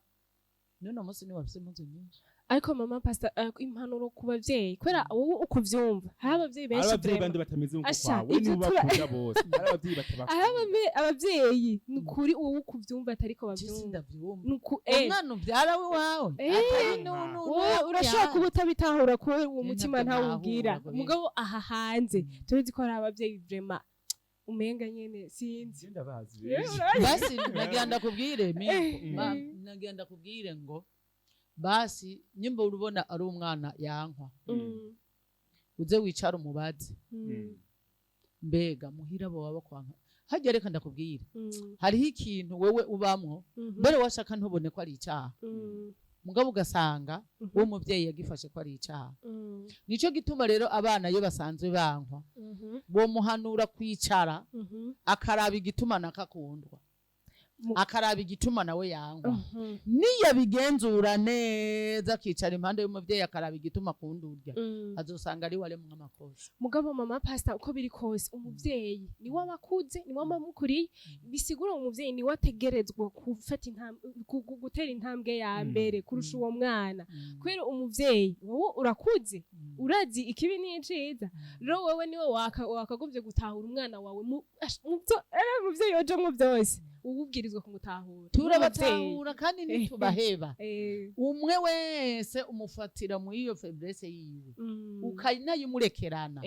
none munsi niwe wafise impuzu nyinshi. Ariko mama pastor, impanuro ku bavyeyi, kubera wowe uko uvyumva, hari abavyeyi Hari benshi abavyeyi vraiment bandi batameze nkuko Asha, kwawe, ivyo nibo bakunda bose, hari abavyeyi hari batabakunda. Abavyeyi ni ukuri, wowe uko uvyumva atariko Jye bavyumva. Sindavyumva. Nuku Umwana ubyara we wawe atari wowe urashobora kuba utabitahura kubera uwo Je mutima ntabyo ntawubwira. ntahura, Mugabo aha hanze turazi ko hari abavyeyi vraiment umenga nyene sinzi. Je ndabazi Yewe, benshi. urazi. Basi nagira ndakubwire Miko, nagira ndakubwire ngo basi nyimba urubona ari umwana yankwa, uze wicare umubaze, mbega muhira bo baba kwanka hajya? Reka ndakubwire, hariho ikintu wewe ubamwo, mbere washaka ntubone ko ari icyaha, mugabo ugasanga uwo muvyeyi yagifashe ko ari icyaha. Nico gituma rero abana iyo basanzwe bankwa, bomuhanura kwicara, akaraba igituma nakakundwa, akaraba igituma nawe yankwa. Niyabigenzura neza, akicara impande y'umuvyeyi, akaraba igituma akunda urya, azosanga ari we aremwo amakosa. Mugabo mama pastor, uko biri kose umuvyeyi niwe aba akuze, niwe aba amukuriye, bisigura umuvyeyi niwe ategerezwa gufata gutera intambwe ya mbere kurusha uwo mwana, kubera umuvyeyi wowe urakuze, urazi ikibi n'iciza. Rero wewe niwe wakagombye gutahura umwana wawe mu byo yojemwo byose, uba ubwirizwa kumutahura. Turabatahura kandi ntitubaheba. Umwe wese umufatira muri iyo faiblesse yiwe, ukanayimurekerana,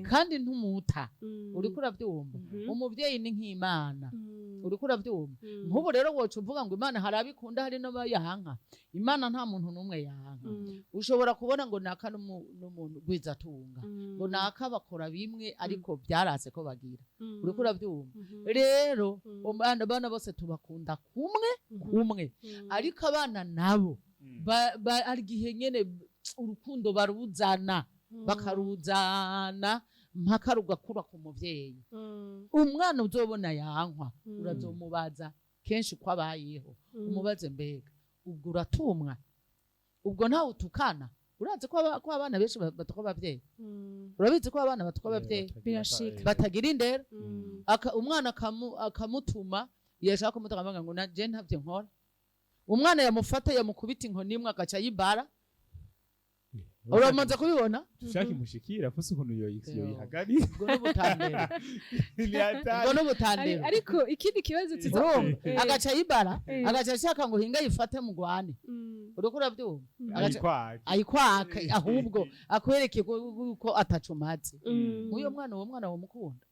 kandi ntumuta. Uriko uravyumva? Umuvyeyi ni nk'Imana. Uriko uravyumva? Nk'ubu rero woca uvuga ngo Imana hari abikunda, hari n'abayanka. Imana nta muntu n'umwe yanka. Ushobora kubona ngo naka n'umuntu rwizatunga, ngo naka bakora bimwe, ariko byarase ko bagira. Uriko uravyumva? Rero abana bose tubakunda kumwe kumwe, ariko abana nabo hari igihe nyene urukundo baruzana, bakaruzana mpaka rugakura ku muvyeyi. Umwana uzobona yankwa, urazomubaza kenshi uko abayeho. Umubaze, mbega ubwo uratumwa, ubwo ntawe utukana? Urazi ko ko abana benshi batuka abavyeyi? Urabizi ko abana batuka abavyeyi? Birashika. Batagira indero. Umwana akamutuma, yashaka kumutuka akavuga ngo na je ntavyo nkora. Umwana yamufata, yamukubita inkoni imwe, agaca yibara. Uramaze kubibona. Ushaka imushikira afise ukuntu yoyihagarira. Ubwo n'ubutandero. Ni hatari. Ubwo n'ubutandero. Ariko ikindi kibazo tuza Urumva, agaca yibara, agaca ashaka ngo hinga yifate mugwane. Uriko uravyumva? Ayikwake. Ayikwaka, ahubwo akwereke ko atacumaze. Uyo mwana, uwo mwana womukunda?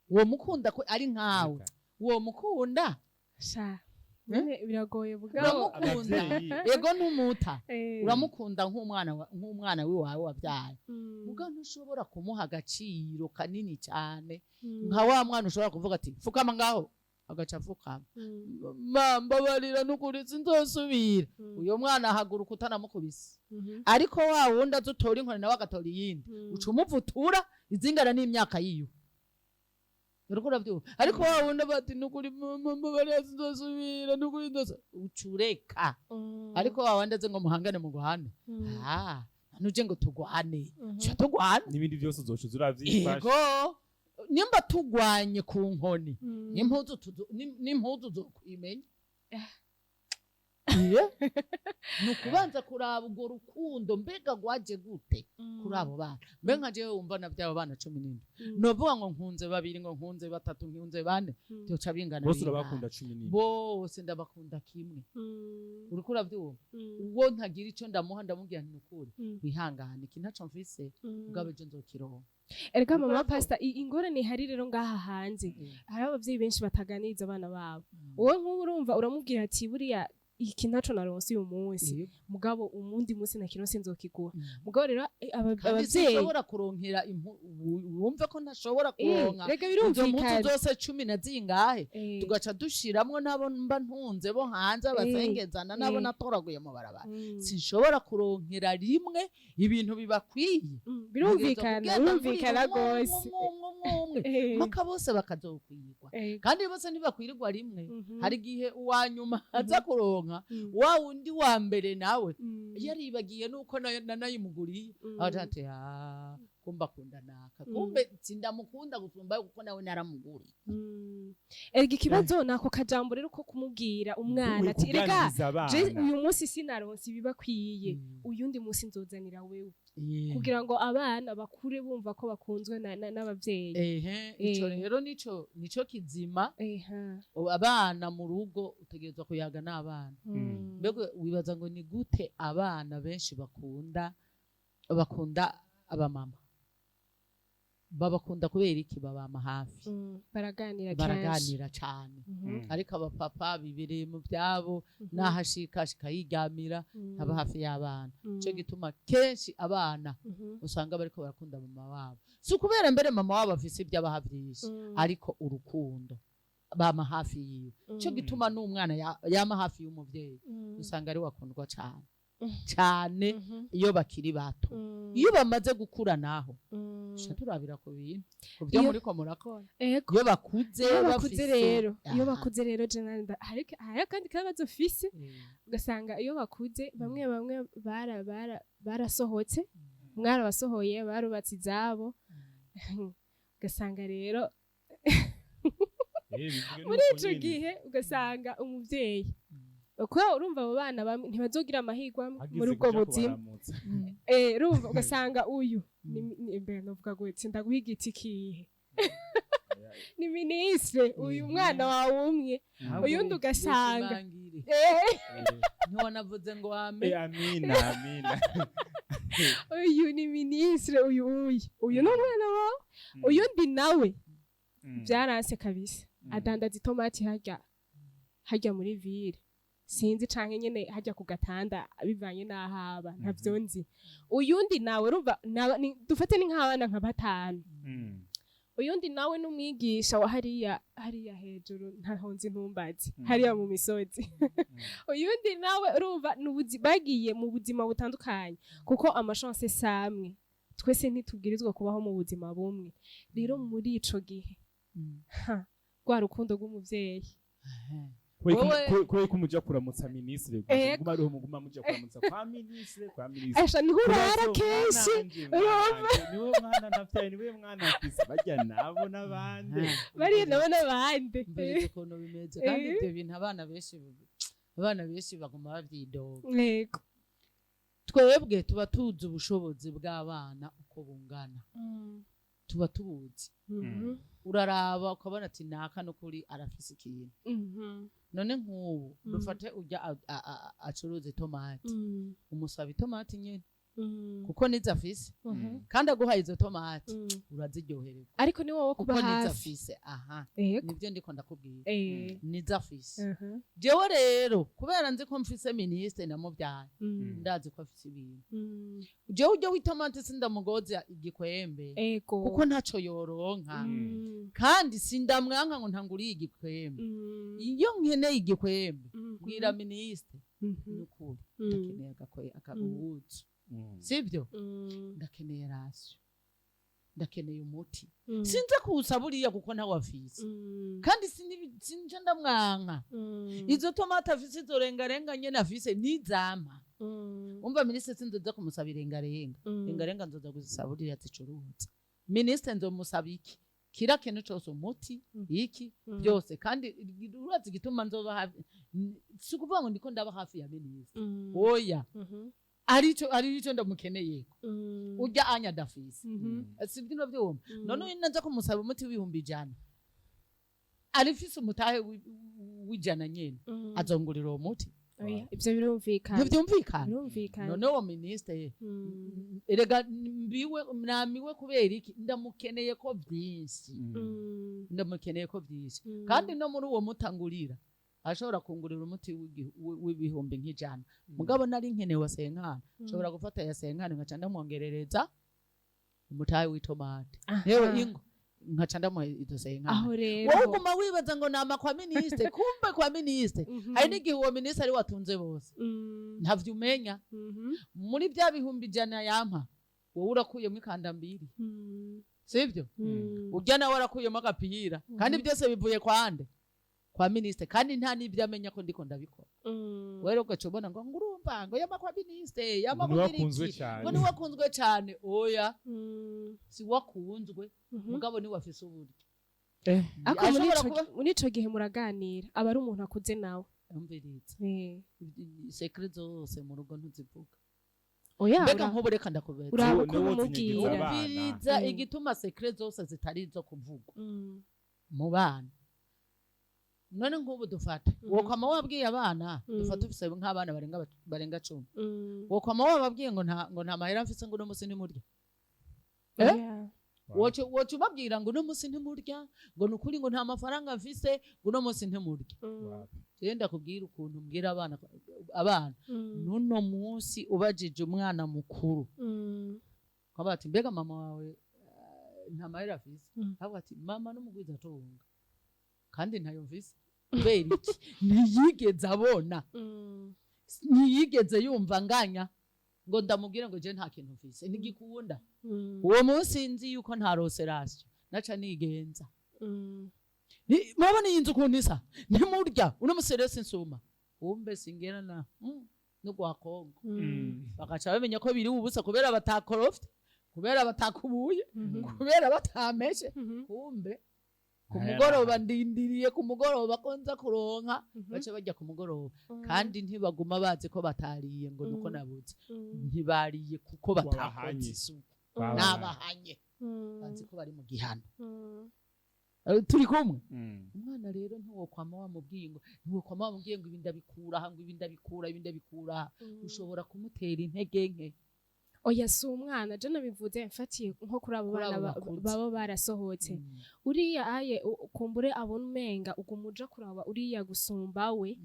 Uwo mukunda ko ari nkawe, uwo mukunda? Sha, nyene biragoye bugabo. Uramukunda. Abavyeyi. Ego, ntumuta. Uramukunda nk'umwana wiwawe wabyaye, muga ntushobora kumuha agaciro kanini cyane nka wa mwana ushobora kuvuga ati: "Pfukama ngaho," agaca apfukama. "Mbabarira n'ukuri, sinzosubira." Uyo mwana ahaguruka utanamukubise. Ariko wa wundi aza utora inkoni, nawe agatora iyindi, uca umuvutura izingana n'imyaka yiwe. Uriko uravyumva? Ariko wa wundi aba ati: "Nukuri mama, mbabarira, sinzosubira, nukuri nzosa," uca ureka. Ariko wa wundi aze ngo muhangane mu guhane, ah, nuje ngo tugwane, ca tugwana. N'ibindi byose uzoca uravyifasha. Yego, nimba tugwanye ku nkoni, n'impuzu zokwimenya. Iye, ni ukubanza kuraba urwo rukundo mbega rwaje gute kuri abo bana. Mbe nka jewe wumva na by'abo bana 17, novuga ngo nkunze babiri, ngo nkunze batatu, nkunze bane, byoca bingana Bose bingahe? urabakunda 17? Bose ndabakunda kimwe. Uriko uravyumva? Uwo ntagira ico ndamuha, ndamubwira nti: "Nukuri, wihangane, iki ntaco mfise, mugabo ejo nzokironka." Erega mama pastor, ingorane ihari rero ngaha hanze, hari abavyeyi benshi bataganiriza abana babo. Wowe nk'ubu urumva uramubwira ati: "Buriya iki ntaco naronse uyu munsi, mugabo umundi munsi nakironse nzokiguha." Mugabo rero Kandi abavyeyi sinshobora kuronkera wumve ko ntashobora kuronka rega izo mpuzu birumvikana. zose cumi na zingahe, tugaca dushiramwo n'abo mba ntunze bo hanze abasengezana, n'abo natoraguye mu barabara. Sinshobora kuronkera rimwe ibintu bibakwiye. Birumvikana, Ntegerezwa kugenda birumvikana ngurira umwe, gose. umwe, umwe, umwe, mpaka bose bakazokwirwa. Kandi bose ntibakwirirwa rimwe. Hari igihe uwa nyuma aza kuronka, wa wundi wa mbere nawe yaribagiye nuko nayo nanayimuguriye. Aho ati: "Ah, kumbe akunda naka, kumbe sindamukunda gusumba kuko nawe naramuguriye." Erega ikibazo ni ako kajambo rero ko kumubwira umwana ati: "Rega Kuganiriza abana. je uyu munsi sinaronse ibibakwiye, uyundi munsi nzozanira wewe," kugira ngo abana bakure bumva ko bakunzwe n'abavyeyi. Ehe, ico rero nico kizima. Ubu abana mu rugo utegerezwa kuyaga n'abana. Mbega wibaza ngo ni gute abana benshi bakunda abamama? Babakunda kubera iki? Babama hafi. Baraganira kenshi. Baraganira cane. Ariko abapapa bibereye mu byabo, naho ashika ashika yiryamira, ntaba hafi y'abana. Ico gituma kenshi abana usanga bariko barakunda mama wabo, si ukubera mbere mama wabo afise ibyo abaha vyinshi, ariko urukundo bama hafi yiwe. Ico gituma n'umwana yama hafi y'umuvyeyi, usanga ari wakundwa cane cane iyo bakiri bato. Iyo bamaze gukura naho, tuca turabira ku bintu, ku byo muriko murakora. Ego. Iyo bakuze, Iyo bakuze bafise rero, iyo Aha. bakuze rero, je hari akandi kabazo ufise. Ugasanga iyo bakuze, bamwe bamwe bara bara barasohotse, mwarabasohoye, barubatse izabo. Ugasanga rero Bivuge muri nuko ico nyene. gihe ugasanga umuvyeyi, kuko urumva abo bana bamwe ntibazogira amahirwe amwe Hagize muri ubwo kuja buzima. kubaramutsa. Urumva ugasanga uyu ni mbe novuga gutse, ndaguha igiti kihe? Ni ministre uyu mwana wawe umwe, uyundi ugasanga Bishimangire. Ntiwanavuze ngo ame. Amina, amina. Uyu ni ministre, uyu ni umwana wawe, uyundi nawe byaranse kabisa, adandaza itomati harya muri ville, sinzi, canke nyene harya ku gatanda bivanye n'aho aba, ntavyo nzi. Uyundi nawe urumva dufate ni nk'abana nka batanu. Uyundi nawe n'umwigisha wa hariya hejuru, ntaho nzi, ntumbazi, hariya mu misozi. Uyundi nawe urumva bagiye mu buzima butandukanye, kuko amachance samwe, twese ntitubwirizwa kubaho mu buzima bumwe. Rero muri ico gihe, ha, rwa rukundo rw'umuvyeyi. Kubera ko muja kuramutsa ministre gusa, Ego. muguma ariho muguma muja kuramutsa kwa ministre. Asha, niho urara kenshi. Urumva niwe mwana navyaye, niwe mwana mfise, barya nabo n'abandi. Bariya nabo n'abandi. Mbere ukuntu bimeze kandi, ibyo bintu abana benshi baguma babyidoga. Yego. Twebwe tuba tuzi ubushobozi bw'abana uko bungana, tuba tubuzi. Uraraba ukabona ati naka n'ukuri arafise ikintu. None nk'ubu dufate ujya acuruza itomati, umusaba itomati nyene kuko nizo afise, kandi aguhaye izo tomati uraziryohererwa. Ariko ni wowe Kuko kuba nizo hafi. afise aha. Nibyo ndiko ndakubwira. Nizo afise. Jewe rero kubera nzi ko mfise minisitiri namubyaye, ndazi ko afise ibintu, jewe ujya w'itomati sindamugoza igikwembe kuko ntaco yoronka. Kandi sindamwanka ngo ntanguriye igikwembe. Iyo nkeneye igikwembe, mbwira minisitiri, nukuri ndakeneye akaguhuzu, sibyo? Ndakeneye ration, ndakeneye umuti. Sinza kuwusaba uriya kuko ntawe afise. Kandi sinje ndamwanka. Izo tomate afise, izo rengarenga nyene afise nizampa. Umva, minisitiri sinzoza kumusaba irengarenga. Rengarenga nzoza kuzisaba uriya zicuruza. Minisitiri nzomusaba iki kira kintu cose, umuti, iki, byose. Kandi urazi igituma nzoba hafi? Si ukuvuga ngo ndiko ndaba hafi ya minisitiri, oya. Arico ndamukeneyeko, urya anya adafise, sibyo? Uravyumva? None uyu naza kumusaba umuti w'100,000, arifise umutahe w'100 nyene, azongurira uwo muti? Oya, ivyo birumvikana. Ntivyumvikana? Birumvikana. None uwo minisitiri, erega mbiwe namiwe kubera iki? Ndamukeneye ko vyinshi. Ndamukeneye ko vyinshi. Kandi no muri uwo mutangurira ashobora kungurira umuti w'ibihumbi nk'ijana, mugabo nari nkeneye wa cinquante, nshobora gufata ya cinquante nkaca ndamwongerereza umutahe w'itomate. Yewe, ingo nkaca ndamuha izo cinquante. Aho rero Wowe uguma wibaza ngo nama kwa minisitiri, kumbe kwa minisitiri hari n'igihe uwo minisitiri ari watunze bose. Ntavyo umenya. Muri bya 100,000 yampa, wowe urakuyemo ikandambiri, sibyo? Urya nawe arakuyemo agapira. Kandi byose bivuye kwa nde? Kwa minisitiri. Kandi nta n'ibyo amenya ko ndiko ndabikora. Wewe rero ugaca ubona ngo ngurumva ngo yama kwa minisitiri, yama Ngo niwe kugira wakunzwe iki, cyane. Ngo niwe wakunzwe cyane. Oya, si wakunzwe, mugabo niwe afise uburyo. Ariko muri Ashobora ico kuba muri ico gihe muraganira, aba ari umuntu akuze nawe. Umviriza, secret zose mu rugo ntuzivuga. Oya. Mbega nk'ubu reka ndakubeza. Uraba Niwe ukuntu wozinyegiza umubwira. abana. Umviriza, igituma secret zose zitari izo kuvugwa mu bana, none nk'ubu dufate, wokwama wabwiye abana, dufate ufise nk'abana barenga 10, wokwama wababwiye ngo nta mahera mfise, ngo uno munsi ntimurya? Eh? Oya. Woca ubabwira ngo uno munsi ntimurya, ngo ni ukuri, ngo nta mafaranga mfise, ngo uno munsi ntimurya? Jewe ndakubwira ukuntu mbwira abana. N'uno munsi ubajije umwana mukuru, ukavuga ati mbega mama wawe nta mahera afise, avuga ati mama n'umugwiza atunga kandi ntayo mfise. Kubera iki? Ntiyigeze abona, ntiyigeze yumva nganya ngo ndamubwire ngo je nta kintu mfise, ntigikunda. Uwo munsi nzi yuko ntarose ration, naca nigenza. Murabona iyi nzu ukuntu isa? Ntimurya uno munsi rero, sinsuma kumbe singera na no gwa Kongo. Bagaca bamenya ko biri ubusa kubera batakorofye, kubera batakubuye, kubera batameshe. Kumbe ku mugoroba ndindiriye ku mugoroba ko nza kuronka, bace bajya ku mugoroba. Kandi ntibaguma bazi ko batariye ngo nuko nabuze. Ntibariye kuko batakoze Wabahanye. isuku. Babahanye. Nabahanye, bazi ko bari mu gihano. Turi kumwe? Umwana rero ntiwokwama wamubwiye ngo ibi ndabikura aha, ngo ibi ndabikura, ibi ndabikura aha. Ushobora kumutera intege nke. Oya, si umwana, je nabivuze mfatiye nko kuri abo Kuri bana abo bakuze. baba barasohotse. Uriya aye kumbure abona umenga uguma uja kuraba uriya gusumba we.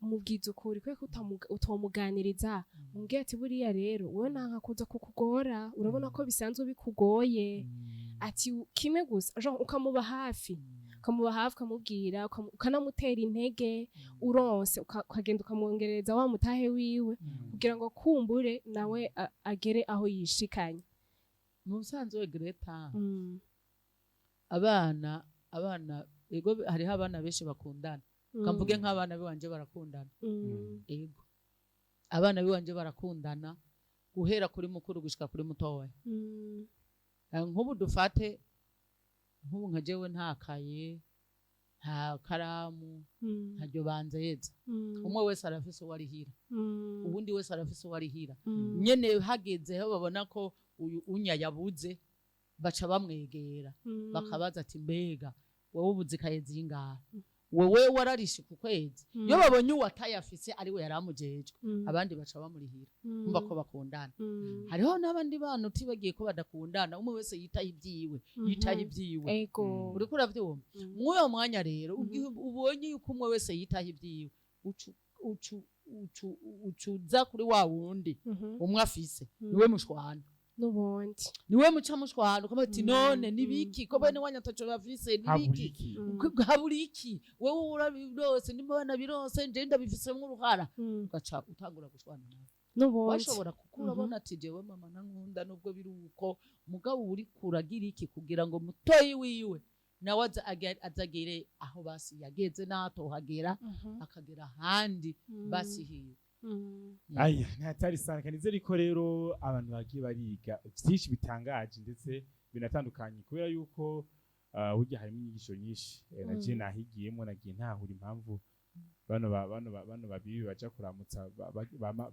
Mubwiza ukuri kubera ko utomuganiriza, umbwira ati buriya rero wowe nanka kuza kukugora, urabona ko bisanzwe bikugoye, ati kimwe gusa genre ukamuba hafi, ukamubwira, ukanamutera intege, uronse ukagenda ukamwongereza wa mutahe wiwe kugira ngo kumbure nawe agere aho yishikanye. Mu busanzwe, Greta, abana ego, hariho abana benshi bakundana. Kamvuge nk'abana biwanje barakundana. Ego, abana biwanje barakundana guhera kuri mukuru gushika kuri mutoya. Nk'ubu dufate nk'ubu nka jewe ntakaye, Nta karamu, ntaryo banzeza. Umwe wese arafise uwo arihira, uwundi wese arafise uwo arihira. Nyene hageze aho babona ko uyu unya yabuze, baca bamwegera, bakabaza ati: "Mbega wowe ubuze ikaye zingahe? Wewe wararishe ku kwezi?" Iyo babonye uwo atayafise ari we yaramujejwe, abandi baca bamurihira. Umva ko bakundana. Hariho n'abandi bana utibagiye ko badakundana, umwe wese yitaho ibyiwe, yitaho ibyiwe. Uriko uravyumva? Mw'uyo mwanya rero, igihe ubonye yuko umwe wese yitaho ibyiwe, ucuza kuri wa wundi umwe afise, niwe mushwana. N'ubundi. Niwe muca mushwana, ukavuga ati: "None nibiki ko bene wanyu ataco bafise? Nibiki?" Habura iki? Habura iki? Wewe urabirose, nimba wanabirose, nje ndabifisemwo uruhara. Ugaca utangura gushwana nawe. N'ubundi. Washobora kuko urabona ati: "Jewe mama nankunda nubwo biri uko." Mugabo uri kuragira iki kugira ngo mutoyi wiwe nawe azagere aho basi yageze, n'atohagera akagera ahandi basi hiwe. Aya ntatari sana. Kanizere ko rero abantu bagiye bariga byinshi bitangaje ndetse binatandukanye, kubera yuko burya harimo inyigisho nyinshi. Nagiye nahigiyemo, nagiye ntahura impamvu bano babiri baja kuramutsa bama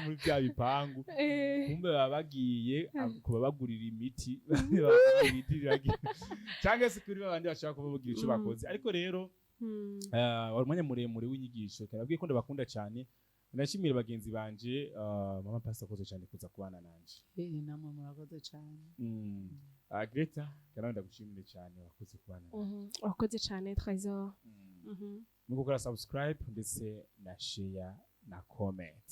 muri bya bipangu. Kumbe baba bagiye kuba bagurira imiti, bagurira imiti cyangwa se kuri babandi bashaka kuba bagira ico bakoze. Ariko rero wari umwanya muremure w'inyigisho. Karabwiye ko ndabakunda cyane, ndashimira bagenzi banje. Mama Pastor, akoze cyane kuza kubana nanje. Namwe murakoze cyane. Greta, kandi ndagushimire cyane, wakoze kubana nanje. Wakoze cyane, Trésor. Mu gukora subscribe ndetse na share na comment.